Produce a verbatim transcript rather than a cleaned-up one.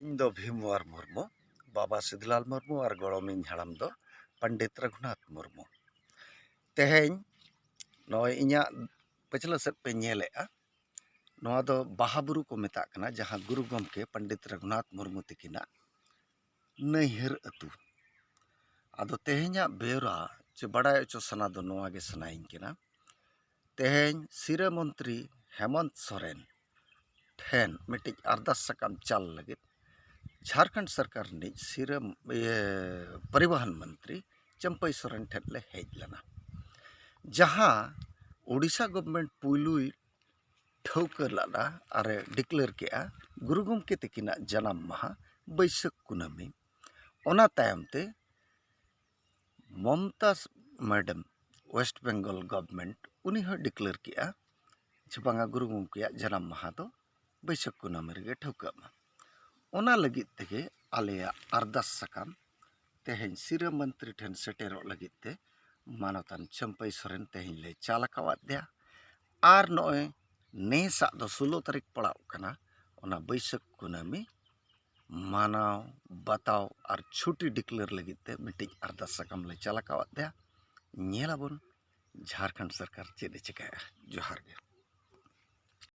ᱤᱧ ᱫᱚ ᱵᱷᱤᱢᱣᱟᱨ ᱢᱩᱨᱢᱩ, ᱵᱟᱵᱟ ᱥᱤᱫᱷᱩᱞᱟᱞ ᱢᱩᱨᱢᱩ ᱟᱨ ᱜᱚᱲᱚᱢᱤᱧ ᱦᱟᱲᱟᱢ ᱫᱚ ᱯᱚᱱᱰᱤᱛ ᱨᱚᱜᱷᱩᱱᱟᱛᱷ ᱢᱩᱨᱢᱩ᱾ ᱛᱮᱦᱮᱧ ᱱᱚᱜᱼᱚᱭ ᱤᱧᱟᱹᱜ ᱯᱟᱹᱪᱷᱞᱟᱹ ᱥᱮᱫ ᱯᱮ ᱧᱮᱞᱮᱫᱼᱟ, ᱱᱚᱣᱟ ᱫᱚ ᱵᱟᱦᱟ ᱵᱩᱨᱩ ᱠᱚ ᱢᱮᱛᱟᱜ ᱠᱟᱱᱟ, ᱡᱟᱦᱟᱸ ᱜᱩᱨᱩ ᱜᱚᱢᱠᱮ ᱯᱚᱱᱰᱤᱛ ᱨᱚᱜᱷᱩᱱᱟᱛᱷ ᱢᱩᱨᱢᱩ ᱛᱤᱠᱤᱱᱟᱜ ᱱᱟᱹᱭᱦᱟᱹᱨ ᱟᱹᱛᱩ᱾ ᱟᱫᱚ ᱛᱮᱦᱮᱧᱟᱜ ᱵᱮᱣᱨᱟ ᱪᱮ ᱵᱟᱰᱟᱭ ᱦᱚᱪᱚ ᱥᱟᱱᱟ ᱫᱚ ᱱᱚᱣᱟ ᱜᱮ ᱥᱟᱱᱟᱭᱤᱧ ᱠᱟᱱᱟ, ᱛᱮᱦᱮᱧ ᱥᱤᱨᱟᱹ ᱢᱚᱱᱛᱨᱤ ᱦᱮᱢᱚᱱᱛ ᱥᱚᱨᱮᱱ ᱴᱷᱮᱱ ᱢᱤᱫᱴᱤᱡ ᱟᱨᱫᱟᱥ ᱥᱟᱠᱟᱢ ᱪᱟᱞ ᱞᱟᱹᱜᱤᱫ ᱡᱷᱟᱲᱠᱷᱚᱸᱰ ᱥᱚᱨᱠᱟᱨ ᱨᱤᱱᱤᱡ ᱥᱤᱨᱟᱹ, ᱤᱭᱟᱹ, ᱯᱚᱨᱤᱵᱚᱦᱚᱱ ᱢᱚᱱᱛᱨᱤ ᱪᱟᱹᱢᱯᱟᱹᱭ ᱥᱚᱨᱮᱱ ᱴᱷᱮᱱ ᱞᱮ ᱦᱮᱡ ᱞᱮᱱᱟ, ᱡᱟᱦᱟᱸ ᱳᱰᱤᱥᱟ ᱜᱚᱵᱷᱢᱮᱱᱴ ᱯᱩᱭᱞᱩᱭ ᱴᱷᱟᱹᱣᱠᱟᱹ ᱞᱮᱫᱟ ᱟᱨᱮ ᱰᱤᱠᱞᱮᱭᱟᱨ ᱠᱮᱜᱼᱟ ᱜᱩᱨᱩ ᱜᱚᱢᱠᱮ ᱛᱤᱠᱤᱱᱟᱜ ᱡᱟᱱᱟᱢ ᱢᱟᱦᱟ ᱵᱟᱹᱭᱥᱟᱹᱠᱷ ᱠᱩᱱᱟᱹᱢᱤ᱾ ᱚᱱᱟ ᱛᱟᱭᱚᱢ ᱛᱮ Mamta madam, West Bengal government, ᱩᱱᱤ ᱦᱚᱸᱭ ᱰᱤᱠᱞᱮᱭᱟᱨ ᱠᱮᱜᱼᱟ ᱡᱮ ᱵᱟᱝᱟ, ᱜᱩᱨᱩ ᱜᱚᱢᱠᱮᱭᱟᱜ ᱡᱟᱱᱟᱢ ᱢᱟᱦᱟ ᱫᱚ ᱵᱟᱹᱭᱥᱟᱹᱠᱷ ᱠᱩᱱᱟᱹᱢᱤ ᱨᱮᱜᱮ ᱴᱷᱟᱹᱣᱠᱟᱹᱜ ᱢᱟ᱾ ᱚᱱᱟ ᱞᱟᱹᱜᱤᱫ ᱛᱮᱜᱮ ᱟᱞᱮᱭᱟᱜ ᱟᱨᱫᱟᱥ ᱥᱟᱠᱟᱢ ᱛᱮᱦᱮᱧ ᱥᱤᱨᱟᱹ ᱢᱚᱱᱛᱨᱤ ᱴᱷᱮᱱ ᱥᱮᱴᱮᱨᱚᱜ ᱞᱟᱹᱜᱤᱫ ᱛᱮ ᱢᱟᱱᱚᱛᱟᱱ ᱪᱟᱹᱢᱯᱟᱹᱭ ᱥᱚᱨᱮᱱ ᱛᱮᱦᱮᱧ ᱞᱮ ᱪᱟᱞ ᱟᱠᱟᱣᱟᱫ ᱫᱮᱭᱟ᱾ ᱟᱨ ᱱᱚᱜᱼᱚᱭ ᱱᱮᱥᱟᱜ ᱫᱚ ᱥᱳᱞᱳ ᱛᱟᱹᱨᱤᱠᱷ ᱯᱟᱲᱟᱣᱜ ᱠᱟᱱᱟ, ᱚᱱᱟ ᱵᱟᱹᱭᱥᱟᱹᱠᱷ ᱠᱩᱱᱟᱹᱢᱤ ᱢᱟᱱᱟᱣ ᱵᱟᱛᱟᱣ ᱟᱨ ᱪᱷᱩᱴᱤ ᱰᱤᱠᱞᱮᱭᱟᱨ ᱞᱟᱹᱜᱤᱫ ᱛᱮ ᱢᱤᱫᱴᱤᱡ ᱟᱨᱫᱟᱥ ᱥᱟᱠᱟᱢ ᱞᱮ ᱪᱟᱞ ᱟᱠᱟᱣᱟᱫ ᱫᱮᱭᱟ᱾ ᱧᱮᱞᱟᱵᱚᱱ ᱡᱷᱟᱲᱠᱷᱚᱸᱰ ᱥᱚᱨᱠᱟᱨ ᱪᱮᱫ ᱮ ᱪᱤᱠᱟᱹᱭᱟ᱾ ᱡᱚᱦᱟᱨ ᱜᱮ᱾